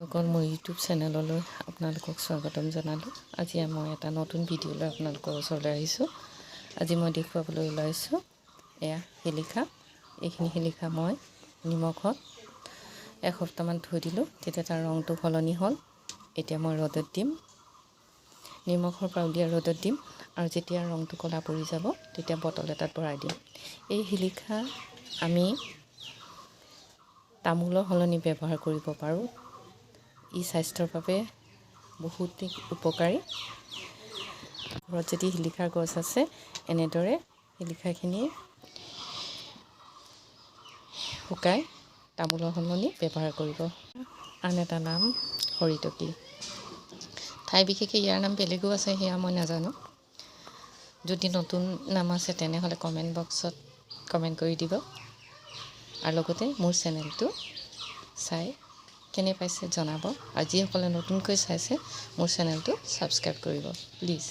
অকল মোৰ ইউটিউব চেনেললৈ আপোনালোকক স্বাগতম জনালোঁ। আজি মই এটা নতুন ভিডিঅ' লৈ আপোনালোকৰ ওচৰলৈ আহিছোঁ। আজি মই দেখুৱাবলৈ ওলাইছোঁ এয়া শিলিখা। এইখিনি শিলিখা মই নিমখত এসপ্তাহমান থৈ দিলোঁ, তেতিয়া তাৰ ৰংটো সলনি হ'ল। এতিয়া মই ৰ'দত দিম। নিমখৰ পৰা উলিয়াই ৰ'দত দিম আৰু যেতিয়া ৰংটো ক'লা পৰি যাব, তেতিয়া বটল এটাত ভৰাই দিম। এই শিলিখা আমি তামোলৰ সলনি ব্যৱহাৰ কৰিব পাৰোঁ। ই স্বাস্থ্যৰ বাবে বহুত উপকাৰী। ঘৰত যদি শিলিখাৰ গছ আছে, এনেদৰে শিলিখাখিনি শুকাই তামোলৰ সলনি ব্যৱহাৰ কৰিব। আন এটা নাম হৰিতকী। ঠাই বিশেষে ইয়াৰ নাম বেলেগো আছে, সেয়া মই নাজানো। যদি নতুন নাম আছে, তেনেহ'লে কমেণ্ট বক্সত কমেণ্ট কৰি দিব আৰু লগতে মোৰ চেনেলটো চাই কেনে পাইছে জনাব আৰু যিসকলে নতুনকৈ চাইছে, মোৰ চেনেলটো ছাবস্ক্ৰাইব কৰিব প্লিজ।